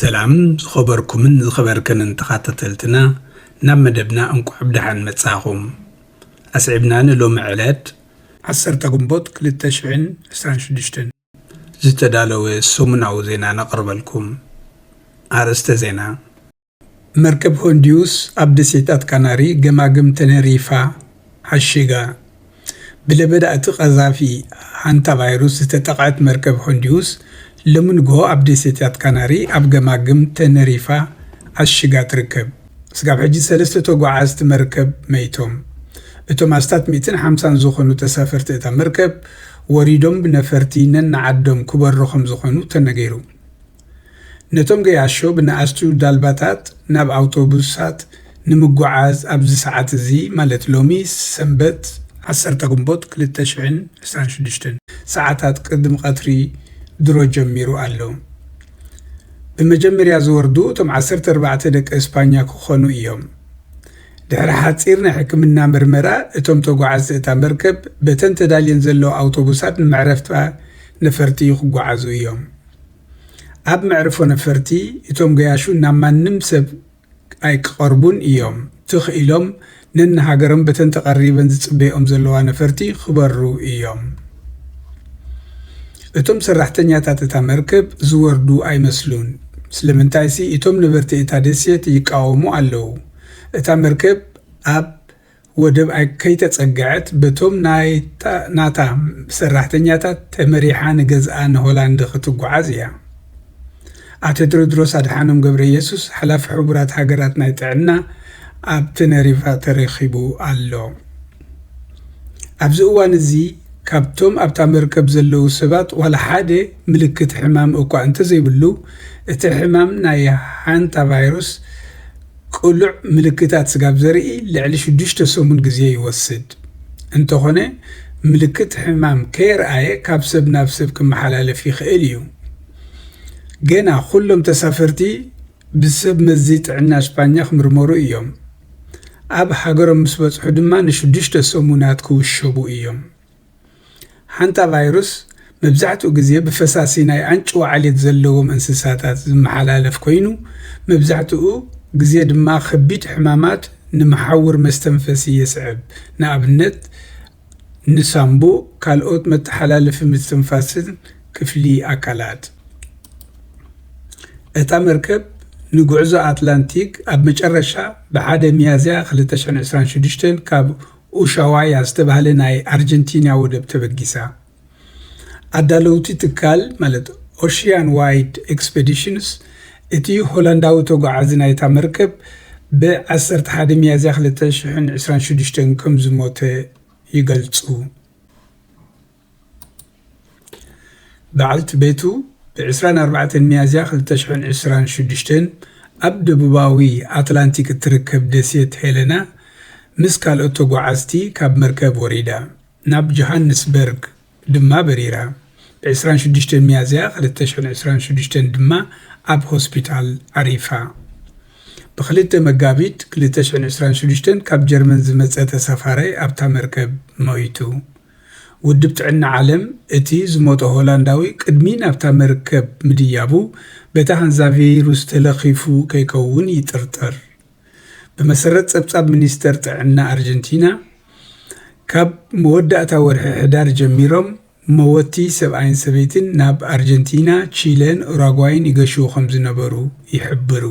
ሰላም ዝኸበርኩምን ዝኸበርክንን ተኸታተልትና፣ ናብ መደብና እንቋዕ ብደሓን መጻኹም። ኣስዒብና ንሎሚ ዕለት ዓሰርተ ግንቦት ክልተ ሽሕን ዕስራን ሽዱሽተን ዝተዳለወ ሰሙናዊ ዜና ነቕርበልኩም። ኣርእስተ ዜና። መርከብ ሆንዲዩስ ኣብ ደሴታት ካናሪ ገማግም ተነሪፋ ዓሺጋ። ብለበዳ እቲ ቀዛፊ ሃንታ ቫይሩስ ዝተጠቕዐት መርከብ ሆንዲዩስ ሎሚ ንግሆ ኣብ ደሴታት ካናሪ ኣብ ገማግም ተነሪፋ ዓሺጋ ትርከብ። ስጋብ ሕጂ ሰለስተ ተጓዓዝቲ መርከብ መይቶም። እቶም ኣስታት ሚእትን ሓምሳን ዝኾኑ ተሳፈርቲ እታ መርከብ ወሪዶም ብነፈርቲ ነንዓዶም ክበሩ ከም ዝኾኑ ተነጊሩ። ነቶም ገያሾ ብንኣሽቱ ዳልባታት ናብ ኣውቶቡሳት ንምጉዓዝ ኣብዚ ሰዓት እዚ፣ ማለት ሎሚ ሰንበት ዓሰርተ ግንቦት ክልተ ሽሕን ዕስራን ሽዱሽተን ሰዓታት ቅድሚ ቀትሪ ድሮ ጀሚሩ ኣሎ። ብመጀመርያ ዝወርዱ እቶም ዓሰርተ ኣርባዕተ ደቂ እስፓኛ ክኾኑ እዮም። ድሕሪ ሓጺር ናይ ሕክምና ምርመራ፣ እቶም ተጓዓዝቲ እታ መርከብ በተን ተዳልየን ዘለዋ ኣውቶቡሳት ንመዕረፍታ ነፈርቲ ክጓዓዙ እዮም። ኣብ መዕርፎ ነፈርቲ እቶም ገያሹ ናብ ማንም ሰብ ኣይክቐርቡን እዮም። ትኽ ኢሎም ነንሃገሮም በተን ተቐሪበን ዝጽበይኦም ዘለዋ ነፈርቲ ክበሩ እዮም። እቶም ሰራሕተኛታት እታ መርከብ ዝወርዱ ኣይመስሉን። ስለምንታይሲ እቶም ነበርቲ እታ ደሴት ይቃወሙ ኣለዉ። እታ መርከብ ኣብ ወደብ ኣይ-፣ ከይተጸግዐት በቶም ናይታ-፣ ናታ ሰራሕተኛታት ተመሪሓ ንገዝኣ ንሆላንድ ክትጓዓዝ እያ። ኣቶ ቴድሮስ ኣድሓኖም ገብረ ኢየሱስ፣ ሓላፊ ሕቡራት ሃገራት ናይ ጥዕና፣ ኣብ ተነሪፋ ተረኺቡ ኣሎ። ኣብዚ እዋን እዚ ካብቶም ኣብታ መርከብ ዘለዉ ሰባት ዋላ ሓደ ምልክት ሕማም እኳ እንተዘይብሉ፣ እቲ ሕማም ናይ ሃንታ ቫይሩስ ቅሉዕ ምልክታት ስጋብ ዘርኢ ልዕሊ ሽዱሽተ ሰሙን ግዜ ይወስድ። እንተኾነ፣ ምልክት ሕማም ከየርኣየ ካብ ሰብ ናብ ሰብ ክመሓላለፍ ይኽእል እዩ። ገና ኩሎም ተሳፈርቲ ብሰብ መዚ ጥዕና እስፓኛ ክምርመሩ እዮም። ኣብ ሃገሮም ምስ በጽሑ ድማ ንሽዱሽተ ሰሙናት ክውሸቡ እዮም። ሓንታ ቫይሩስ መብዛሕትኡ ግዜ ብፈሳሲ ናይ ኣንጭዋ ዓሌት ዘለዎም እንስሳታት ዝመሓላለፍ ኮይኑ፣ መብዛሕትኡ ግዜ ድማ ከቢድ ሕማማት ንመሓውር መስተንፈሲ የስዕብ። ንኣብነት፣ ንሳምቡእ፣ ካልኦት መተሓላለፊ ምስትንፋስን ክፍሊ ኣካላት። እታ መርከብ ንጉዕዞ ኣትላንቲክ ኣብ መጨረሻ ብሓደ ሚያዝያ ክልተ ሽሕን ዕስራን ሽዱሽተን ካብ ኡሻዋያ ዝተባህለ ናይ ኣርጀንቲና ወደብ ተበጊሳ። ኣዳለውቲ ትካል፣ ማለት ኦሽያን ዋይድ ኤክስፔዲሽንስ፣ እቲ ሆላንዳዊ ተጓዓዚ ናይታ መርከብ ብ ዓሰርተ ሓደ ሚያዝያ ክልተ ሽሕን ዕስራን ሽዱሽተን ከም ዝሞተ ይገልጹ። በዓልቲ ቤቱ ብ ዕስራን ኣርባዕተን ሚያዝያ ክልተ ሽሕን ዕስራን ሽዱሽተን ኣብ ደቡባዊ ኣትላንቲክ እትርከብ ደሴት ሄለና ምስ ካልኦት ተጓዓዝቲ ካብ መርከብ ወሪዳ ናብ ጆሃንስበርግ ድማ በሪራ። ብ ዕስራን ሽዱሽተን ሚያዝያ ክልተ ሽሕን ዕስራን ሽዱሽተን ድማ ኣብ ሆስፒታል ዓሪፋ። ብ ክልተ መጋቢት ክልተ ሽሕን ዕስራን ሽዱሽተን ካብ ጀርመን ዝመጸ ተሳፋራይ ኣብታ መርከብ ሞይቱ። ውድብ ጥዕና ዓለም፣ እቲ ዝሞተ ሆላንዳዊ ቅድሚ ናብታ መርከብ ምድያቡ፣ በታ ሃንዛ ቪሩስ ተለኺፉ ከይከውን ይጥርጠር። ብመሰረት ጸብጻብ ሚኒስተር ጥዕና ኣርጀንቲና፣ ካብ መወዳእታ ወርሒ ሕዳር ጀሚሮም መወቲ ሰብኣይን ሰበይትን ናብ ኣርጀንቲና፣ ቺለን ኡራጓይን ይገሽዉ ከም ዝነበሩ ይሕብሩ።